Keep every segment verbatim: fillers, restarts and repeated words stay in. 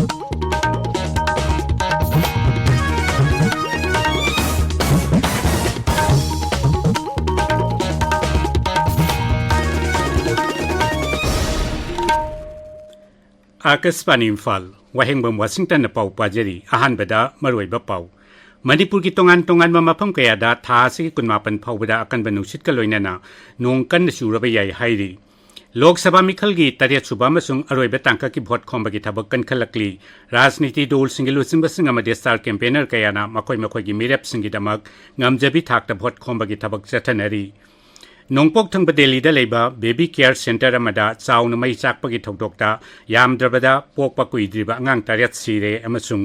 ꯑꯥꯀꯥꯁꯕꯥꯅꯤ ꯏꯝꯐꯥꯜ, ꯋꯥꯍꯦꯡꯕꯝ ꯋꯥꯁꯤꯡꯇꯟꯅ ꯄꯥꯎ ꯄꯥꯖꯔꯤ꯫ ꯑꯍꯥꯟꯕꯗ ꯃꯔꯨꯑꯣꯏꯕ ꯄꯥꯎ꯫ ꯃꯅꯤꯄꯨꯔꯒꯤ ꯇꯣꯉꯥꯟ ꯇꯣꯉꯥꯟꯕ ꯃꯐꯝ ꯀꯌꯥꯗ ꯊꯥ ꯑꯁꯤꯒꯤ ꯀꯨꯟꯃꯥꯄꯟ ꯐꯥꯎꯕꯗ ꯑꯀꯟꯕ ꯅꯨꯡꯁꯤꯠꯀ ꯂꯣꯏꯅꯅ ꯅꯣꯡ ꯀꯟꯅ ꯆꯨꯔꯕ ꯌꯥꯏ ꯍꯥꯏꯔꯤ꯫ ꯂꯣꯛ ꯁꯚꯥ ꯃꯤꯈꯜꯒꯤ ꯇꯔꯦꯠ ꯁꯨꯕ ꯑꯃꯁꯨꯡ ꯑꯔꯣꯏꯕ ꯇꯥꯡꯀꯛꯀꯤ ꯚꯣꯠ ꯈꯣꯝꯕꯒꯤ ꯊꯕꯛ ꯀꯟꯈꯠꯂꯛꯂꯤ꯫ ꯔꯥꯖꯅꯤꯇꯤ ꯗꯜꯁꯤꯡꯒꯤ ꯂꯨꯆꯤꯡꯕꯁꯤꯡ ꯑꯃꯗꯤ ꯁ꯭ꯇꯥꯔ ꯀꯦꯝꯄꯦꯅꯔ ꯀꯌꯥꯅ ꯃꯈꯣꯏ ꯃꯈꯣꯏꯒꯤ ꯃꯤꯔꯦꯞꯁꯤꯡꯒꯤꯗꯃꯛ ꯉꯝꯖꯕꯤ ꯊꯥꯛꯇ ꯚꯣꯠ ꯈꯣꯝꯕꯒꯤ ꯊꯕꯛ ꯆꯠꯊꯅꯔꯤ꯫ ꯅꯣꯡꯄꯣꯛ ꯊꯪꯕ ꯗꯦꯜꯂꯤꯗ ꯂꯩꯕ ꯕꯦꯕꯤ ꯀꯦꯌꯔ ꯁꯦꯟꯇꯔ ꯑꯃꯗ ꯆꯥꯎꯅ ꯃꯩ ꯆꯥꯛꯄꯒꯤ ꯊꯧꯗꯣꯛꯇ ꯌꯥꯝꯗ꯭ꯔꯕꯗ ꯄꯣꯛꯄ ꯀꯨꯏꯗ꯭ꯔꯤꯕ ꯑꯉꯥꯡ ꯇꯔꯦꯠ ꯁꯤꯔꯦ ꯑꯃꯁꯨꯡ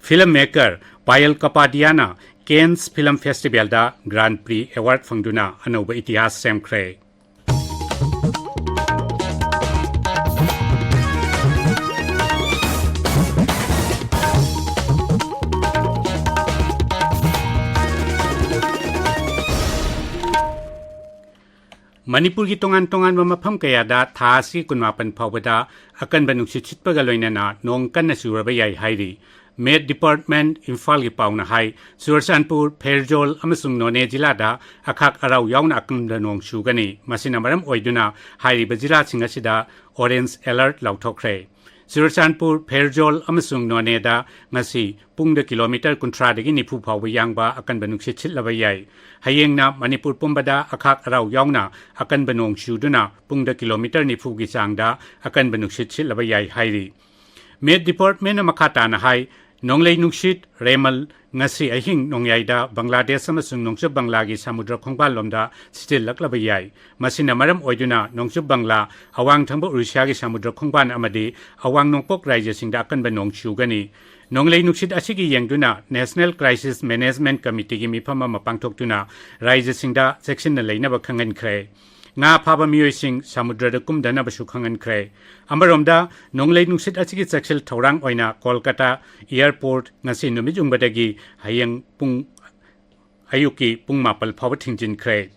ꯐꯤꯂꯝ ꯃꯦꯀꯔ ꯄꯥꯌꯜ ꯀꯄꯥꯗꯤꯌꯥꯅ ꯀꯦꯟꯁ ꯐꯤꯂꯝ ꯐꯦꯁꯇꯤꯚꯦꯜꯗ ꯒ꯭ꯔꯥꯟ ꯄ꯭ꯔꯤ ꯑꯦꯋꯥꯔꯗ ꯐꯪꯗꯨꯅ ꯑꯅꯧꯕ ꯏꯇꯤꯍꯥꯁ ꯁꯦꯝꯈ꯭ꯔꯦ꯫ ꯃꯅꯤꯄꯨꯔꯒꯤ ꯇꯣꯉꯥꯟ ꯇꯣꯉꯥꯟꯕ ꯃꯐꯝ ꯀꯌꯥꯗ ꯊꯥ ꯑꯁꯤ ꯀꯨꯟꯃꯥꯄꯟ ꯐꯥꯎꯕꯗ ꯑꯀꯟꯕ ꯅꯨꯡꯁꯤꯠ ꯁꯤꯠꯄꯒ ꯂꯣꯏꯅꯅ ꯅꯣꯡ ꯀꯟꯅ ꯆꯨꯔꯕ ꯌꯥꯏ ꯍꯥꯏꯔꯤ꯫ ꯃꯦꯠ ꯗꯤꯄꯥꯔꯠꯃꯦꯟꯠ ꯏꯝꯐꯥꯜꯒꯤ ꯄꯥꯎꯅ ꯍꯥꯏ, ꯆꯨꯔꯆꯥꯟꯄꯨꯔ, ꯐꯦꯔꯖꯣꯜ ꯑꯃꯁꯨꯡ ꯅꯣꯅꯦ ꯖꯤꯂꯥꯗ ꯑꯈꯥꯛ ꯑꯔꯥꯎ ꯌꯥꯎꯅ ꯑꯀꯟꯕ ꯅꯣꯡ ꯆꯨꯒꯅꯤ꯫ ꯃꯁꯤꯅ ꯃꯔꯝ ꯑꯣꯏꯗꯨꯅ ꯍꯥꯏꯔꯤꯕ ꯖꯤꯂꯥꯁꯤꯡ ꯑꯁꯤꯗ ꯑꯣꯔꯦꯟꯖ ꯑꯦꯂꯔꯠ ꯂꯥꯎꯊꯣꯛꯈ꯭ꯔꯦ꯫ ꯆꯨꯔꯆꯥꯟꯄꯨꯔ, ꯐꯦꯔꯖꯣꯜ ꯑꯃꯁꯨꯡ ꯅꯣꯅꯦꯗ ꯉꯁꯤ ꯄꯨꯡꯗ ꯀꯤꯂꯣꯃꯤꯇꯔ ꯀꯨꯟꯊ꯭ꯔꯥꯗꯒꯤ ꯅꯤꯐꯨ ꯐꯥꯎꯕ ꯌꯥꯡꯕ ꯑꯀꯟꯕ ꯅꯨꯡꯁꯤꯠ ꯁꯤꯠꯂꯕ ꯌꯥꯏ꯫ ꯍꯌꯦꯡꯅ ꯃꯅꯤꯄꯨꯔ ꯄꯨꯝꯕꯗ ꯑꯈꯥꯛ ꯑꯔꯥꯎ ꯌꯥꯎꯅ ꯑꯀꯟꯕ ꯅꯣꯡ ꯆꯨꯗꯨꯅ ꯄꯨꯡꯗ ꯀꯤꯂꯣꯃꯤꯇꯔ ꯅꯤꯐꯨꯒꯤ ꯆꯥꯡꯗ ꯑꯀꯟꯕ ꯅꯨꯡꯁꯤꯠ ꯁꯤꯠꯂꯕ ꯌꯥꯏ ꯍꯥꯏꯔꯤ꯫ ꯃꯦꯠ ꯗꯤꯄꯥꯔꯠꯃꯦꯟꯅ ꯃꯈꯥ ꯇꯥꯅ ꯍꯥꯏ, ꯅꯣꯡꯂꯩ ꯅꯨꯡꯁꯤꯠ ꯔꯦꯃꯜ ꯉꯁꯤ ꯑꯍꯤꯡ ꯅꯣꯡꯌꯥꯏꯗ ꯕꯪꯒ꯭ꯂꯥꯗꯦꯁ ꯑꯃꯁꯨꯡ ꯅꯣꯡꯆꯨꯞ ꯕꯪꯒ꯭ꯂꯥꯒꯤ ꯁꯃꯨꯗ꯭ꯔ ꯈꯣꯡꯕꯥꯟꯂꯣꯝꯗ ꯁꯤꯖꯤꯜꯂꯛꯂꯕ ꯌꯥꯏ꯫ ꯃꯁꯤꯅ ꯃꯔꯝ ꯑꯣꯏꯗꯨꯅ ꯅꯣꯡꯆꯨꯞ ꯕꯪꯒ꯭ꯂꯥ, ꯑꯋꯥꯡ ꯊꯪꯕ ꯑꯣꯔꯤꯁꯥꯒꯤ ꯁꯃꯨꯗ꯭ꯔ ꯈꯣꯡꯕꯥꯟ ꯑꯃꯗꯤ ꯑꯋꯥꯡ ꯅꯣꯡꯄꯣꯛ ꯔꯥꯖ꯭ꯌꯁꯤꯡꯗ ꯑꯀꯟꯕ ꯅꯣꯡ ꯆꯨꯒꯅꯤ꯫ ꯅꯣꯡꯂꯩ ꯅꯨꯡꯁꯤꯠ ꯑꯁꯤꯒꯤ ꯌꯦꯡꯗꯨꯅ National Crisis Management Committeeꯒꯤ ꯃꯤꯐꯝ ꯑꯃ ꯄꯥꯡꯊꯣꯛꯇꯨꯅ ꯔꯥꯖ꯭ꯌꯁꯤꯡꯗ ꯆꯦꯛꯁꯤꯟꯅ ꯂꯩꯅꯕ ꯈꯪꯍꯟꯈ꯭ꯔꯦ꯫ ꯉꯥ ꯐꯥꯕ ꯃꯤꯑꯣꯏꯁꯤꯡ ꯁꯃꯨꯗ꯭ꯔꯗ ꯀꯨꯝꯗꯅꯕꯁꯨ ꯈꯪꯍꯟꯈ꯭ꯔꯦ꯫ ꯑꯃꯔꯣꯝꯗ, ꯅꯣꯡꯂꯩ ꯅꯨꯡꯁꯤꯠ ꯑꯁꯤꯒꯤ ꯆꯦꯛꯁꯤꯜ ꯊꯧꯔꯥꯡ ꯑꯣꯏꯅ ꯀꯣꯜꯀꯇꯥ ꯑꯦꯌꯔꯄꯣꯔꯠ ꯉꯁꯤ ꯅꯨꯃꯤꯠ ꯌꯨꯡꯕꯗꯒꯤ ꯍꯌꯦꯡ ꯄꯨꯡ, ꯑꯌꯨꯛꯀꯤ ꯄꯨꯡ ꯃꯥꯄꯜ ꯐꯥꯎꯕ ꯊꯤꯡꯖꯤꯟꯈ꯭ꯔꯦ꯫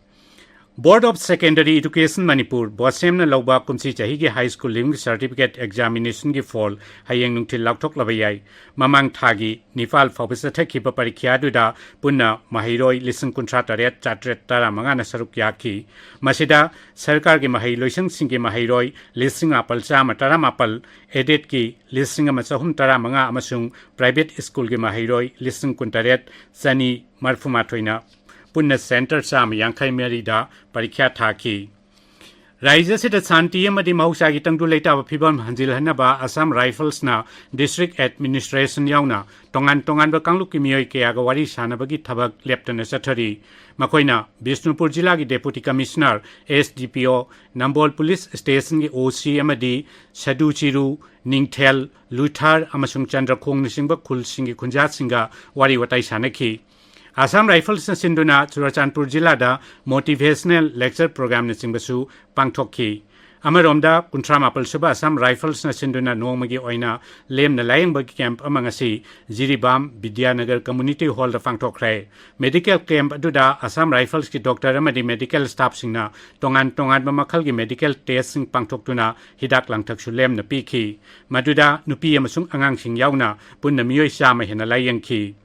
Board of Secondary Education Manipur, ꯕꯣꯁꯦꯝꯅ ꯂꯧꯕ ꯀꯨꯝꯁꯤ ꯆꯍꯤꯒꯤ High School Leaving Certificate Examination ꯒꯤ ꯐꯣꯜ ꯍꯌꯦꯡ ꯅꯨꯡꯊꯤꯜ ꯂꯥꯎꯊꯣꯛꯂꯕ ꯌꯥꯏ꯫ ꯃꯃꯥꯡ ꯊꯥꯒꯤ ꯅꯤꯄꯥꯜ ꯐꯥꯎꯕ ꯆꯠꯊꯈꯤꯕ ꯄꯔꯤꯈ꯭ꯌꯥꯗꯨꯗ ꯄꯨꯟꯅ ꯃꯍꯩꯔꯣꯏ ꯂꯤꯁꯤꯡ ꯀꯨꯟꯊ꯭ꯔꯥ ꯇꯔꯦꯠ ꯆꯥꯇ꯭ꯔꯦꯠ ꯇꯔꯥꯃꯉꯥꯅ ꯁꯔꯨꯛ ꯌꯥꯈꯤ꯫ ꯃꯁꯤꯗ ꯁꯔꯀꯥꯔꯒꯤ ꯃꯍꯩ ꯂꯣꯏꯁꯪꯁꯤꯡꯒꯤ ꯃꯍꯩꯔꯣꯏ ꯂꯤꯁꯤꯡ ꯃꯥꯄꯜ ꯆꯥꯝꯃ ꯇꯔꯥꯃꯥꯄꯜ, aided ꯀꯤ ꯂꯤꯁꯤꯡ ꯑꯃ ꯆꯍꯨꯝ ꯇꯔꯥꯃꯉꯥ ꯑꯃꯁꯨꯡ private school ꯒꯤ ꯃꯍꯩꯔꯣꯏ ꯂꯤꯁꯤꯡ ꯀꯨꯟꯇꯔꯦꯠ ꯆꯅꯤ ꯃꯔꯤꯐꯨꯃꯥꯊꯣꯏꯅ ꯄꯨꯟꯅ centre ꯆꯥꯝꯃ ꯌꯥꯡꯈꯩ ꯃꯔꯤꯗ ꯄꯔꯤꯈ꯭ꯌꯥ ꯊꯥꯈꯤ꯫ ꯔꯥꯖ꯭ꯌ ꯑꯁꯤꯗ ꯁꯥꯟꯇꯤ ꯑꯃꯗꯤ ꯃꯍꯧꯁꯥꯒꯤ ꯇꯪꯗꯨ ꯂꯩꯇꯥꯕ ꯐꯤꯕꯝ ꯍꯟꯖꯤꯜꯍꯟꯅꯕ Assam Rifles ꯅ district administration ꯌꯥꯎꯅ ꯇꯣꯉꯥꯟ ꯇꯣꯉꯥꯟꯕ ꯀꯥꯡꯂꯨꯞꯀꯤ ꯃꯤꯑꯣꯏ ꯀꯌꯥꯒ ꯋꯥꯔꯤ ꯁꯥꯅꯕꯒꯤ ꯊꯕꯛ ꯂꯦꯞꯇꯅ ꯆꯠꯊꯔꯤ꯫ ꯃꯈꯣꯏꯅ ꯕꯤꯁꯅꯨꯄꯨꯔ ꯖꯤꯂꯥꯒꯤ Deputy Commissioner, S D P O, ꯅꯝꯕꯣꯜ Police Station ꯒꯤ O C ꯑꯃꯗꯤ ꯁꯗꯨ ꯆꯤꯔꯨ, ꯅꯤꯡꯊꯦꯜ, ꯂꯨꯊꯥꯔ ꯑꯃꯁꯨꯡ ꯆꯟꯗ꯭ꯔꯈꯣꯡꯅꯆꯤꯡꯕ ꯈꯨꯜꯁꯤꯡꯒꯤ ꯈꯨꯟꯖꯥꯁꯤꯡꯒ ꯋꯥꯔꯤ ꯋꯥꯇꯥꯏ ꯁꯥꯅꯈꯤ꯫ Assam Rifles ꯅ ꯁꯤꯟꯗꯨꯅ ꯆꯨꯔꯆꯥꯟꯄꯨꯔ ꯖꯤꯂꯥꯗ motivational lecture program ꯅꯆꯤꯡꯕꯁꯨ ꯄꯥꯡꯊꯣꯛꯈꯤ꯫ ꯑꯃꯔꯣꯝꯗ, ꯀꯨꯟꯊ꯭ꯔꯥ ꯃꯥꯄꯜ ꯁꯨꯕ Assam Rifles ꯅ ꯁꯤꯟꯗꯨꯅ ꯅꯣꯡꯃꯒꯤ ꯑꯣꯏꯅ ꯂꯦꯝꯅ ꯂꯥꯌꯦꯡꯕꯒꯤ camp ꯑꯃ ꯉꯁꯤ ꯖꯤꯔꯤꯕꯥꯝ ꯕꯤꯗ꯭ꯌꯥꯅꯒꯔ Community Hall ꯗ ꯄꯥꯡꯊꯣꯛꯈ꯭ꯔꯦ꯫ Medical camp ꯑꯗꯨꯗ Assam Rifles ꯀꯤ doctor ꯑꯃꯗꯤ medical staff ꯁꯤꯡꯅ ꯇꯣꯉꯥꯟ ꯇꯣꯉꯥꯟꯕ ꯃꯈꯜꯒꯤ medical test ꯁꯤꯡ ꯄꯥꯡꯊꯣꯛꯇꯨꯅ ꯍꯤꯗꯥꯛ ꯂꯥꯡꯊꯛꯁꯨ ꯂꯦꯝꯅ ꯄꯤꯈꯤ꯫ ꯃꯗꯨꯗ ꯅꯨꯄꯤ ꯑꯃꯁꯨꯡ ꯑꯉꯥꯡꯁꯤꯡ ꯌꯥꯎꯅ ꯄꯨꯟꯅ ꯃꯤꯑꯣꯏ ꯆꯥꯝꯃ ꯍꯦꯟꯅ ꯂꯥꯌꯦꯡꯈꯤ꯫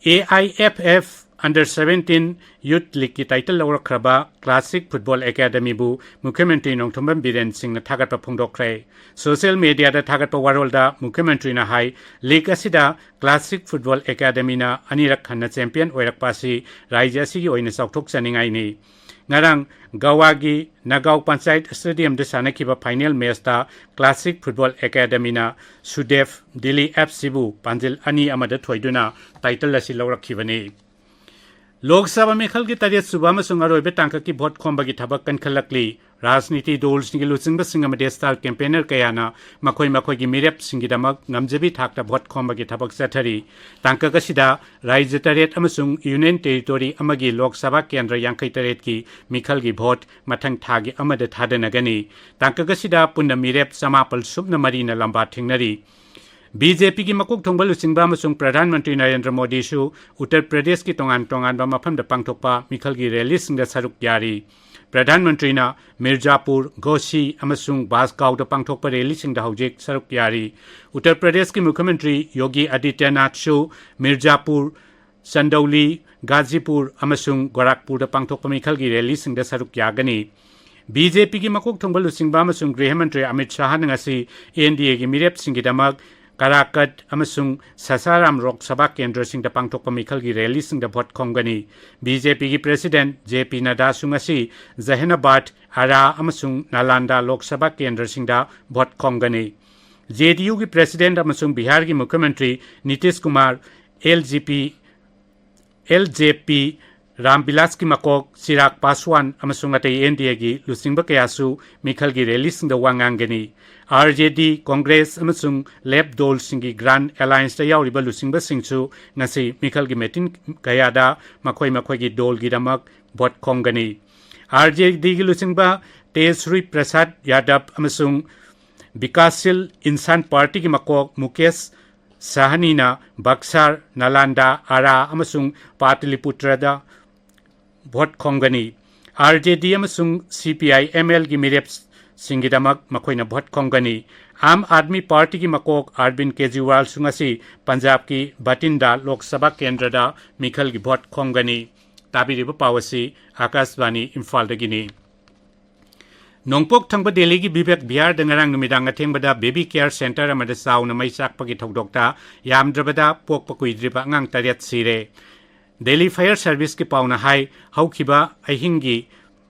A I F F Under seventeen Youth League ꯀꯤ title ꯂꯧꯔꯛꯈ꯭ꯔꯕ Classic Football Academy ꯕꯨ ꯃꯨꯈ꯭ꯌ ꯃꯟꯇ꯭ꯔꯤ ꯅꯣꯡꯊꯣꯝꯕꯝ ꯕꯤꯔꯦꯟ ꯁꯤꯡꯅ ꯊꯥꯒꯠꯄ ꯐꯣꯡꯗꯣꯛꯈ꯭ꯔꯦ꯫ Social media ꯗ ꯊꯥꯒꯠꯄ ꯋꯥꯔꯣꯜꯗ ꯃꯨꯈ꯭ꯌ ꯃꯟꯇ꯭ꯔꯤꯅ ꯍꯥꯏ, league ꯑꯁꯤꯗ Classic Football Academy ꯅ ꯑꯅꯤꯔꯛ ꯍꯟꯅ champion ꯑꯣꯏꯔꯛꯄ ꯑꯁꯤ ꯔꯥꯖ꯭ꯌ ꯑꯁꯤꯒꯤ ꯑꯣꯏꯅ ꯆꯥꯎꯊꯣꯛꯆꯅꯤꯡꯉꯥꯏꯅꯤ꯫ ꯉꯔꯥꯡ ꯒꯋꯥꯒꯤ ꯅꯒꯥꯎ ꯄꯟꯆꯥꯌꯠ stadium ꯗ ꯁꯥꯟꯅꯈꯤꯕ final match ꯇ Classic Football Academy ꯅ ꯁꯨꯗꯦꯞ ꯗꯤꯜꯂꯤ F C ꯕꯨ ꯄꯥꯟꯖꯤꯜ ꯑꯅꯤ ꯑꯃꯗ ꯊꯣꯏꯗꯨꯅ title ꯑꯁꯤ ꯂꯧꯔꯛꯈꯤꯕꯅꯤ꯫ ꯂꯣꯛ ꯁꯚꯥ ꯃꯤꯈꯜꯒꯤ ꯇꯔꯦꯠ ꯁꯨꯕ ꯑꯃꯁꯨꯡ ꯑꯔꯣꯏꯕ ꯇꯥꯡꯀꯛꯀꯤ vote ꯈꯣꯝꯕꯒꯤ ꯊꯕꯛ ꯀꯟꯈꯠꯂꯛꯂꯤ꯫ ꯔꯥꯖꯅꯤꯇꯤ ꯗꯜꯁꯤꯡꯒꯤ ꯂꯨꯆꯤꯡꯕꯁꯤꯡ ꯑꯃꯗꯤ star campaigner ꯀꯌꯥꯅ ꯃꯈꯣꯏ ꯃꯈꯣꯏꯒꯤ ꯃꯤꯔꯦꯞꯁꯤꯡꯒꯤꯗꯃꯛ ꯉꯝꯖꯕꯤ ꯊꯥꯛꯇ vote ꯈꯣꯝꯕꯒꯤ ꯊꯕꯛ ꯆꯠꯊꯔꯤ꯫ ꯇꯥꯡꯀꯛ ꯑꯁꯤꯗ ꯔꯥꯖ꯭ꯌ ꯇꯔꯦꯠ ꯑꯃꯁꯨꯡ Union Territory ꯑꯃꯒꯤ ꯂꯣꯛ ꯁꯚꯥ ꯀꯦꯟꯗ꯭ꯔ ꯌꯥꯡꯈꯩ ꯇꯔꯦꯠꯀꯤ ꯃꯤꯈꯜꯒꯤ vote ꯃꯊꯪ ꯊꯥꯒꯤ ꯑꯃꯗ ꯊꯥꯗꯅꯒꯅꯤ꯫ ꯇꯥꯡꯀꯛ ꯑꯁꯤꯗ ꯄꯨꯟꯅ ꯃꯤꯔꯦꯞ ꯆꯃꯥꯄꯜ ꯁꯨꯞꯅ ꯃꯔꯤꯅ ꯂꯝꯕꯥ ꯊꯦꯡꯅꯔꯤ꯫ ꯕꯤ ꯖꯦ ꯄꯤꯒꯤ ꯃꯀꯣꯛ ꯊꯣꯡꯕ ꯂꯨꯆꯤꯡꯕ ꯑꯃꯁꯨꯡ ꯄ꯭ꯔꯙꯥꯟ ꯃꯟꯇ꯭ꯔꯤ ꯅꯔꯦꯟꯗ꯭ꯔ ꯃꯣꯗꯤꯁꯨ ꯎꯠꯇꯔ ꯄ꯭ꯔꯗꯦꯁꯀꯤ ꯇꯣꯉꯥꯟ ꯇꯣꯉꯥꯟꯕ ꯃꯐꯝꯗ ꯄꯥꯡꯊꯣꯛꯄ ꯃꯤꯈꯜꯒꯤ ꯔꯦꯂꯤꯁꯤꯡꯗ ꯁꯔꯨꯛ ꯌꯥꯔꯤ꯫ ꯄ꯭ꯔꯙꯥꯟ ꯃꯟꯇ꯭ꯔꯤꯅ ꯃꯤꯔꯖꯥꯄꯨꯔ, ꯘꯣꯁꯤ ꯑꯃꯁꯨꯡ ꯕꯥꯁꯒꯥꯎꯗ ꯄꯥꯡꯊꯣꯛꯄ ꯔꯦꯂꯤꯁꯤꯡꯗ ꯍꯧꯖꯤꯛ ꯁꯔꯨꯛ ꯌꯥꯔꯤ꯫ ꯎꯠꯇꯔ ꯄ꯭ꯔꯗꯦꯁꯀꯤ ꯃꯨꯈ꯭ꯌ ꯃꯟꯇ꯭ꯔꯤ ꯌꯣꯒꯤ ꯑꯥꯗꯤꯇ꯭ꯌꯅꯥꯊꯁꯨ ꯃꯤꯔꯖꯥꯄꯨꯔ, ꯆꯟꯗꯧꯂꯤ, ꯒꯥꯖꯤꯄꯨꯔ ꯑꯃꯁꯨꯡ ꯒꯣꯔꯥꯈꯄꯨꯔꯗ ꯄꯥꯡꯊꯣꯛꯄ ꯃꯤꯈꯜꯒꯤ ꯔꯦꯂꯤꯁꯤꯡꯗ ꯁꯔꯨꯛ ꯌꯥꯒꯅꯤ꯫ ꯕꯤ ꯖꯦ ꯄꯤꯒꯤ ꯃꯀꯣꯛ ꯊꯣꯡꯕ ꯂꯨꯆꯤꯡꯕ ꯑꯃꯁꯨꯡ ꯒ꯭ꯔꯤꯍ ꯃꯟꯇ꯭ꯔꯤ ꯑꯃꯤꯠ ꯁꯥꯍꯅ ꯉꯁꯤ ꯑꯦꯟ ꯗꯤ ꯑꯦꯒꯤ ꯃꯤꯔꯦꯞꯁꯤꯡꯒꯤꯗꯃꯛ ꯀꯔꯥꯀꯠ ꯑꯃꯁꯨꯡ ꯁꯁꯥꯔꯥꯝ ꯂꯣꯛ ꯁꯚꯥ ꯀꯦꯟꯗ꯭ꯔꯁꯤꯡꯗ ꯄꯥꯡꯊꯣꯛꯄ ꯃꯤꯈꯜꯒꯤ ꯔꯦꯂꯤꯁꯤꯡꯗ ꯚꯣꯠ ꯈꯣꯝꯒꯅꯤ꯫ ꯕꯤ ꯖꯦ ꯄꯤꯒꯤ ꯄ꯭ꯔꯦꯁꯤꯗꯦꯟꯠ ꯖꯦ ꯄꯤ ꯅꯗꯥꯁꯨ ꯉꯁꯤ ꯖꯍꯦꯅꯥꯕꯥꯗ, ꯑꯔꯥ ꯑꯃꯁꯨꯡ ꯅꯥꯂꯥꯟꯗꯥ ꯂꯣꯛ ꯁꯚꯥ ꯀꯦꯟꯗ꯭ꯔꯁꯤꯡꯗ ꯚꯣꯠ ꯈꯣꯝꯒꯅꯤ꯫ ꯖꯦ ꯗꯤ ꯌꯨꯒꯤ ꯄ꯭ꯔꯦꯁꯤꯗꯦꯟꯠ ꯑꯃꯁꯨꯡ ꯕꯤꯍꯥꯔꯒꯤ ꯃꯨꯈ꯭ꯌ ꯃꯟꯇ꯭ꯔꯤ ꯅꯤꯇꯤꯁ ꯀꯨꯃꯥꯔ, ꯑꯦꯜ ꯖꯦ ꯄꯤ, ꯑꯦꯜ ꯖꯦ ꯄꯤ ꯔꯥꯝꯕꯤꯂꯥꯁꯀꯤ ꯃꯀꯣꯛ ꯆꯤꯔꯥꯒ ꯄꯥꯁꯋꯥꯟ ꯑꯃꯁꯨꯡ ꯑꯇꯩ ꯑꯦꯟ ꯗꯤ ꯑꯦꯒꯤ ꯂꯨꯆꯤꯡꯕ ꯀꯌꯥꯁꯨ ꯃꯤꯈꯜꯒꯤ ꯔꯦꯂꯤꯁꯤꯡꯗ ꯋꯥ ꯉꯥꯡꯒꯅꯤ꯫ ꯑꯥꯔ ꯖꯦ ꯗꯤ, ꯀꯣꯡꯒ꯭ꯔꯦꯁ ꯑꯃꯁꯨꯡ ꯂꯦꯐ ꯗꯣꯜꯁꯤꯡꯒꯤ ꯒ꯭ꯔꯥꯟꯗ ꯑꯦꯂꯥꯌꯟꯁꯇ ꯌꯥꯎꯔꯤꯕ ꯂꯨꯆꯤꯡꯕꯁꯤꯡꯁꯨ ꯉꯁꯤ ꯃꯤꯈꯜꯒꯤ ꯃꯤꯇꯤꯟ ꯀꯌꯥꯗ ꯃꯈꯣꯏ ꯃꯈꯣꯏꯒꯤ ꯗꯣꯜꯒꯤꯗꯃꯛ ꯚꯣꯠ ꯈꯣꯝꯒꯅꯤ꯫ ꯑꯥꯔ ꯖꯦ ꯗꯤꯒꯤ ꯂꯨꯆꯤꯡꯕ ꯇꯦꯖꯁ꯭ꯔꯤ ꯄ꯭ꯔꯁꯥꯗ ꯌꯥꯗꯕ ꯑꯃꯁꯨꯡ ꯕꯤꯀꯥꯁꯁꯤꯜ ꯏꯟꯁꯥꯟ ꯄꯥꯔꯇꯤꯒꯤ ꯃꯀꯣꯛ ꯃꯨꯀꯦꯁ ꯁꯍꯅꯤꯅ ꯕꯛꯁꯥꯔ, ꯅꯥꯂꯥꯟꯗꯥ, ꯑꯥꯔꯥ ꯑꯃꯁꯨꯡ ꯄꯥꯇꯂꯤꯄꯨꯇ꯭ꯔꯗ ꯚꯣꯠ ꯈꯣꯝꯒꯅꯤ꯫ ꯑꯥꯔ ꯖꯦ ꯗꯤ ꯑꯃꯁꯨꯡ ꯁꯤ ꯄꯤ ꯑꯥꯏ ꯑꯦꯝ ꯑꯦꯜꯒꯤ ꯃꯤꯔꯦꯞꯁꯤꯡꯒꯤꯗꯃꯛ ꯃꯈꯣꯏꯅ ꯚꯣꯠ ꯈꯣꯝꯒꯅꯤ꯫ ꯑꯥꯝ ꯑꯥꯗꯃꯤ ꯄꯥꯔꯇꯤꯒꯤ ꯃꯀꯣꯛ ꯑꯔꯕꯤꯟ ꯀꯦꯖꯤꯋꯥꯜꯁꯨ ꯉꯁꯤ ꯄꯟꯖꯥꯕꯀꯤ ꯕꯥꯇꯤꯟꯗꯥ ꯂꯣꯛ ꯁꯚꯥ ꯀꯦꯟꯗ꯭ꯔꯗ ꯃꯤꯈꯜꯒꯤ ꯚꯣꯠ ꯈꯣꯝꯒꯅꯤ꯫ ꯇꯥꯕꯤꯔꯤꯕ ꯄꯥꯎ ꯑꯁꯤ ꯑꯥꯀꯥꯁꯕꯥꯅꯤ ꯏꯝꯐꯥꯜꯗꯒꯤꯅꯤ꯫ ꯅꯣꯡꯄꯣꯛ ꯊꯪꯕ ꯗꯦꯜꯂꯤꯒꯤ ꯕꯤꯕꯦꯛ ꯕꯤꯍꯥꯔꯗ ꯉꯔꯥꯡ ꯅꯨꯃꯤꯗꯥꯡ ꯑꯊꯦꯡꯕꯗ ꯕꯦꯕꯤ ꯀꯦꯌꯔ ꯁꯦꯟꯇꯔ ꯑꯃꯗ ꯆꯥꯎꯅ ꯃꯩ ꯆꯥꯛꯄꯒꯤ ꯊꯧꯗꯣꯛꯇ ꯌꯥꯝꯗ꯭ꯔꯕꯗ ꯄꯣꯛꯄ ꯀꯨꯏꯗ꯭ꯔꯤꯕ ꯑꯉꯥꯡ ꯇꯔꯦꯠ ꯁꯤꯔꯦ꯫ ꯗꯦꯜꯂꯤ ꯐꯥꯌꯔ ꯁꯔꯚꯤꯁꯀꯤ ꯄꯥꯎꯅ ꯍꯥꯏ, ꯍꯧꯈꯤꯕ ꯑꯍꯤꯡꯒꯤ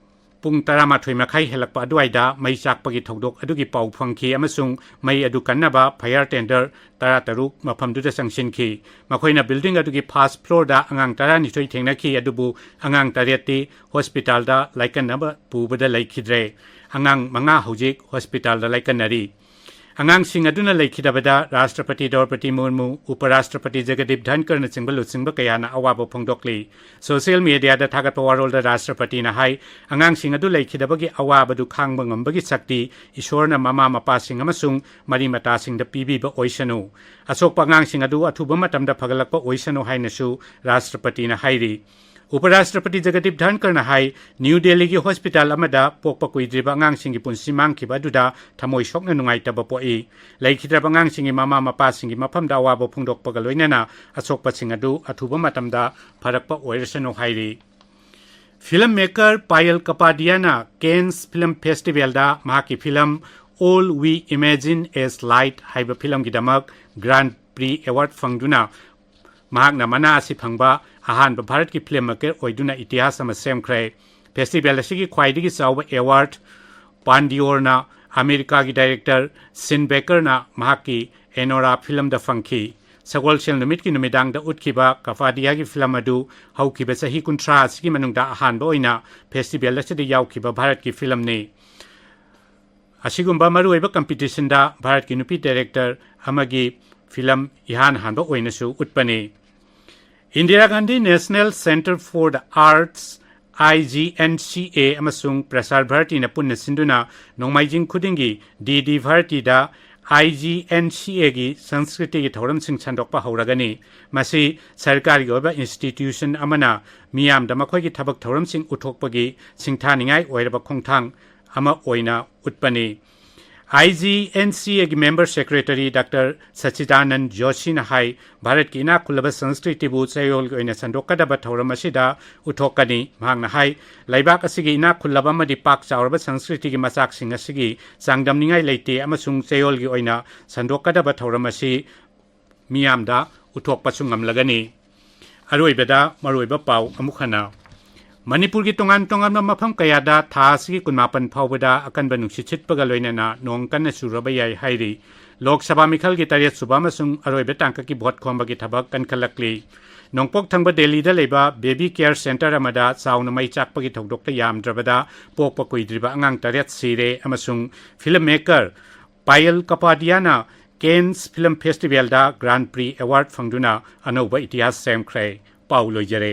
ꯄꯨꯡ ꯇꯔꯥꯃꯥꯊꯣꯏ ꯃꯈꯥꯏ ꯍꯦꯜꯂꯛꯄ ꯑꯗꯨꯋꯥꯏꯗ ꯃꯩ ꯆꯥꯛꯄꯒꯤ ꯊꯧꯗꯣꯛ ꯑꯗꯨꯒꯤ ꯄꯥꯎ ꯐꯪꯈꯤ ꯑꯃꯁꯨꯡ ꯃꯩ ꯑꯗꯨ ꯀꯟꯅꯕ ꯐꯥꯌꯔ ꯇꯦꯟꯗꯔ ꯇꯔꯥꯇꯔꯨꯛ ꯃꯐꯝꯗꯨꯗ ꯆꯪꯁꯤꯟꯈꯤ꯫ ꯃꯈꯣꯏꯅ ꯕꯤꯜꯗꯤꯡ ꯑꯗꯨꯒꯤ ꯐꯥꯔꯁ ꯐ꯭ꯂꯣꯔꯗ ꯑꯉꯥꯡ ꯇꯔꯥꯅꯤꯊꯣꯏ ꯊꯦꯡꯅꯈꯤ, ꯑꯗꯨꯕꯨ ꯑꯉꯥꯡ ꯇꯔꯦꯠꯇꯤ ꯍꯣꯁꯄꯤꯇꯥꯜꯗ ꯂꯥꯏꯀꯠꯅꯕ ꯄꯨꯕꯗ ꯂꯩꯈꯤꯗ꯭ꯔꯦ꯫ ꯑꯉꯥꯡ ꯃꯉꯥ ꯍꯧꯖꯤꯛ ꯍꯣꯁꯄꯤꯇꯥꯜꯗ ꯂꯥꯏꯀꯠꯅꯔꯤ꯫ ꯑꯉꯥꯡꯁꯤꯡ ꯑꯗꯨꯅ ꯂꯩꯈꯤꯗꯕꯗ ꯔꯥꯁꯇ꯭ꯔꯄꯇꯤ ꯗ꯭ꯔꯧꯄꯗꯤ ꯃꯨꯔꯃꯨ, ꯎꯄ ꯔꯥꯁꯇ꯭ꯔꯄꯇꯤ ꯖꯒꯗꯤꯞ ꯙꯟꯀꯔꯅꯆꯤꯡꯕ ꯂꯨꯆꯤꯡꯕ ꯀꯌꯥꯅ ꯑꯋꯥꯕ ꯐꯣꯡꯗꯣꯛꯂꯤ꯫ ꯁꯣꯁꯤꯌꯦꯜ ꯃꯤꯗꯤꯌꯥꯗ ꯊꯥꯒꯠꯄ ꯋꯥꯔꯣꯜꯗ ꯔꯥꯁꯇ꯭ꯔꯄꯇꯤꯅ ꯍꯥꯏ, ꯑꯉꯥꯡꯁꯤꯡ ꯑꯗꯨ ꯂꯩꯈꯤꯗꯕꯒꯤ ꯑꯋꯥꯕꯗꯨ ꯈꯥꯡꯕ ꯉꯝꯕꯒꯤ ꯁꯛꯇꯤ ꯏꯁꯣꯔꯅ ꯃꯃꯥ ꯃꯄꯥꯁꯤꯡ ꯑꯃꯁꯨꯡ ꯃꯔꯤ ꯃꯇꯥꯁꯤꯡꯗ ꯄꯤꯕꯤꯕ ꯑꯣꯏꯁꯅꯨ꯫ ꯑꯁꯣꯛꯄ ꯑꯉꯥꯡꯁꯤꯡ ꯑꯗꯨ ꯑꯊꯨꯕ ꯃꯇꯝꯗ ꯐꯒꯠꯂꯛꯄ ꯑꯣꯏꯁꯅꯨ ꯍꯥꯏꯅꯁꯨ ꯔꯥꯁꯇ꯭ꯔꯄꯇꯤꯅ ꯍꯥꯏꯔꯤ꯫ ꯎꯄ ꯔꯥꯁꯇ꯭ꯔꯄꯇꯤ ꯖꯒꯗꯤꯞ ꯙꯟꯀꯔꯅ ꯍꯥꯏ, ꯅ꯭ꯌꯨ ꯗꯦꯜꯂꯤꯒꯤ ꯍꯣꯁꯄꯤꯇꯥꯜ ꯑꯃꯗ ꯄꯣꯛꯄ ꯀꯨꯏꯗ꯭ꯔꯤꯕ ꯑꯉꯥꯡꯁꯤꯡꯒꯤ ꯄꯨꯟꯁꯤ ꯃꯥꯡꯈꯤꯕ ꯑꯗꯨꯗ ꯊꯃꯣꯏ ꯁꯣꯛꯅ ꯅꯨꯡꯉꯥꯏꯇꯕ ꯄꯣꯛꯏ꯫ ꯂꯩꯈꯤꯗ꯭ꯔꯕ ꯑꯉꯥꯡꯁꯤꯡꯒꯤ ꯃꯃꯥ ꯃꯄꯥꯁꯤꯡꯒꯤ ꯃꯐꯝꯗ ꯑꯋꯥꯕ ꯐꯣꯡꯗꯣꯛꯄꯒ ꯂꯣꯏꯅꯅ ꯑꯁꯣꯛꯄꯁꯤꯡ ꯑꯗꯨ ꯑꯊꯨꯕ ꯃꯇꯝꯗ ꯐꯔꯛꯄ ꯑꯣꯏꯔꯁꯅꯨ ꯍꯥꯏꯔꯤ꯫ ꯐꯤꯂꯝ ꯃꯦꯀꯔ ꯄꯥꯌꯜ ꯀꯄꯥꯗꯤꯌꯥꯅ ꯀꯦꯟꯁ ꯐꯤꯂꯝ ꯐꯦꯁꯇꯤꯚꯦꯜꯗ ꯃꯍꯥꯛꯀꯤ film All We Imagine Is Light ꯍꯥꯏꯕ ꯐꯤꯂꯝꯒꯤꯗꯃꯛ ꯒ꯭ꯔꯥꯟ ꯄ꯭ꯔꯤ ꯑꯦꯋꯥꯔꯗ ꯐꯪꯗꯨꯅ ꯃꯍꯥꯛꯅ ꯃꯅꯥ ꯑꯁꯤ ꯐꯪꯕ ꯑꯍꯥꯟꯕ ꯚꯥꯔꯠꯀꯤ ꯐꯤꯂꯝ ꯃꯦꯀꯔ ꯑꯣꯏꯗꯨꯅ ꯏꯇꯤꯍꯥꯁ ꯑꯃ ꯁꯦꯝꯈ꯭ꯔꯦ꯫ ꯐꯦꯁꯇꯤꯚꯦꯜ ꯑꯁꯤꯒꯤ ꯈ꯭ꯋꯥꯏꯗꯒꯤ ꯆꯥꯎꯕ ꯑꯦꯋꯥꯔꯗ ꯄꯥꯟꯗꯤꯌꯣꯔꯅ ꯑꯃꯦꯔꯤꯀꯥꯒꯤ ꯗꯥꯏꯔꯦꯛꯇꯔ ꯁꯤꯟ ꯕꯦꯀꯔꯅ ꯃꯍꯥꯛꯀꯤ ꯑꯦꯅꯣꯔꯥ ꯐꯤꯂꯝꯗ ꯐꯪꯈꯤ꯫ ꯁꯒꯣꯜꯁꯦꯜ ꯅꯨꯃꯤꯠꯀꯤ ꯅꯨꯃꯤꯗꯥꯡꯗ ꯎꯠꯈꯤꯕ ꯀꯄꯥꯗꯤꯌꯥꯒꯤ ꯐꯤꯂꯝ ꯑꯗꯨ ꯍꯧꯈꯤꯕ ꯆꯍꯤ ꯀꯨꯟꯊ꯭ꯔꯥ ꯑꯁꯤꯒꯤ ꯃꯅꯨꯡꯗ ꯑꯍꯥꯟꯕ ꯑꯣꯏꯅ ꯐꯦꯁꯇꯤꯚꯦꯜ ꯑꯁꯤꯗ ꯌꯥꯎꯈꯤꯕ ꯚꯥꯔꯠꯀꯤ ꯐꯤꯂꯝꯅꯤ꯫ ꯑꯁꯤꯒꯨꯝꯕ ꯃꯔꯨꯑꯣꯏꯕ ꯀꯝꯄꯤꯇꯤꯁꯟꯗ ꯚꯥꯔꯠꯀꯤ ꯅꯨꯄꯤ ꯗꯥꯏꯔꯦꯛꯇꯔ ꯑꯃꯒꯤ ꯐꯤꯂꯝ ꯏꯍꯥꯟ ꯍꯥꯟꯕ ꯑꯣꯏꯅꯁꯨ ꯎꯠꯄꯅꯤ꯫ Indira Gandhi National Centre for the Arts, I G N C A, ꯑꯃꯁꯨꯡ ꯄ꯭ꯔꯁꯥꯔ ꯚꯥꯔꯇꯤꯅ ꯄꯨꯟꯅ ꯁꯤꯟꯗꯨꯅ ꯅꯣꯡꯃꯥꯏꯖꯤꯡ ꯈꯨꯗꯤꯡꯒꯤ ꯗꯤ ꯗꯤ ꯚꯥꯔꯇꯤꯗ I G N C A ꯒꯤ ꯁꯪꯁꯀ꯭ꯔꯤꯇꯤꯒꯤ ꯊꯧꯔꯝꯁꯤꯡ ꯁꯟꯗꯣꯛꯄ ꯍꯧꯔꯒꯅꯤ꯫ ꯃꯁꯤ ꯁꯔꯀꯥꯔꯒꯤ ꯑꯣꯏꯕ ꯏꯟꯁꯇꯤꯇ꯭ꯌꯨꯁꯟ ꯑꯃꯅ ꯃꯤꯌꯥꯝꯗ ꯃꯈꯣꯏꯒꯤ ꯊꯕꯛ ꯊꯧꯔꯝꯁꯤꯡ ꯎꯠꯊꯣꯛꯄꯒꯤ ꯁꯤꯡꯊꯥꯅꯤꯡꯉꯥꯏ ꯑꯣꯏꯔꯕ ꯈꯣꯡꯊꯥꯡ ꯑꯃ ꯑꯣꯏꯅ ꯎꯠꯄꯅꯤ꯫ I G N C A ꯒꯤ ꯃꯦꯝꯕꯔ ꯁꯦꯀ꯭ꯔꯦꯇꯔꯤ ꯗꯥꯛꯇꯔ ꯁꯆꯤꯗꯥꯅꯟꯗ ꯖꯣꯁꯤꯅ ꯍꯥꯏ, ꯚꯥꯔꯠꯀꯤ ꯏꯅꯥꯛ ꯈꯨꯜꯂꯕ ꯁꯪꯁꯀ꯭ꯔꯤꯇꯤꯕꯨ ꯆꯌꯣꯜꯒꯤ ꯑꯣꯏꯅ ꯁꯟꯗꯣꯛꯀꯗꯕ ꯊꯧꯔꯝ ꯑꯁꯤꯗ ꯎꯠꯊꯣꯛꯀꯅꯤ꯫ ꯃꯍꯥꯛꯅ ꯍꯥꯏ, ꯂꯩꯕꯥꯛ ꯑꯁꯤꯒꯤ ꯏꯅꯥꯛ ꯈꯨꯜꯂꯕ ꯑꯃꯗꯤ ꯄꯥꯛ ꯆꯥꯎꯔꯕ ꯁꯪꯁꯀ꯭ꯔꯤꯇꯤꯒꯤ ꯃꯆꯥꯛꯁꯤꯡ ꯑꯁꯤꯒꯤ ꯆꯥꯡꯗꯝꯅꯤꯡꯉꯥꯏ ꯂꯩꯇꯦ ꯑꯃꯁꯨꯡ ꯆꯌꯣꯜꯒꯤ ꯑꯣꯏꯅ ꯁꯟꯗꯣꯛꯀꯗꯕ ꯊꯧꯔꯝ ꯑꯁꯤ ꯃꯤꯌꯥꯝꯗ ꯎꯠꯊꯣꯛꯄꯁꯨ ꯉꯝꯂꯒꯅꯤ꯫ ꯑꯔꯣꯏꯕꯗ ꯃꯔꯨꯑꯣꯏꯕ ꯄꯥꯎ ꯑꯃꯨꯛ ꯍꯟꯅ꯫ ꯃꯅꯤꯄꯨꯔꯒꯤ ꯇꯣꯉꯥꯟ ꯇꯣꯉꯥꯟꯕ ꯃꯐꯝ ꯀꯌꯥꯗ ꯊꯥ ꯑꯁꯤꯒꯤ ꯀꯨꯟꯃꯥꯄꯟ ꯐꯥꯎꯕꯗ ꯑꯀꯟꯕ ꯅꯨꯡꯁꯤꯠ ꯁꯤꯠꯄꯒ ꯂꯣꯏꯅꯅ ꯅꯣꯡ ꯀꯟꯅ ꯆꯨꯔꯕ ꯌꯥꯏ ꯍꯥꯏꯔꯤ꯫ ꯂꯣꯛ ꯁꯚꯥ ꯃꯤꯈꯜꯒꯤ ꯇꯔꯦꯠ ꯁꯨꯕ ꯑꯃꯁꯨꯡ ꯑꯔꯣꯏꯕ ꯇꯥꯡꯀꯛꯀꯤ ꯚꯣꯠ ꯈꯣꯝꯕꯒꯤ ꯊꯕꯛ ꯀꯟꯈꯠꯂꯛꯂꯤ꯫ ꯅꯣꯡꯄꯣꯛ ꯊꯪꯕ ꯗꯦꯜꯂꯤꯗ ꯂꯩꯕ ꯕꯦꯕꯤ ꯀꯦꯌꯔ ꯁꯦꯟꯇꯔ ꯑꯃꯗ ꯆꯥꯎꯅ ꯃꯩ ꯆꯥꯛꯄꯒꯤ ꯊꯧꯗꯣꯛꯇ ꯌꯥꯝꯗ꯭ꯔꯕꯗ ꯄꯣꯛꯄ ꯀꯨꯏꯗ꯭ꯔꯤꯕ ꯑꯉꯥꯡ ꯇꯔꯦꯠ ꯁꯤꯔꯦ ꯑꯃꯁꯨꯡ ꯐꯤꯂꯝ ꯃꯦꯀꯔ ꯄꯥꯌꯦꯜ ꯀꯄꯥꯗꯤꯌꯥꯅ ꯀꯦꯟꯁ ꯐꯤꯂꯝ ꯐꯦꯁꯇꯤꯚꯦꯜꯗ ꯒ꯭ꯔꯥꯟ ꯄ꯭ꯔꯤ ꯑꯦꯋꯥꯔꯗ ꯐꯪꯗꯨꯅ ꯑꯅꯧꯕ ꯏꯇꯤꯍꯥꯁ ꯁꯦꯝꯈ꯭ꯔꯦ꯫ ꯄꯥꯎ ꯂꯣꯏꯖꯔꯦ꯫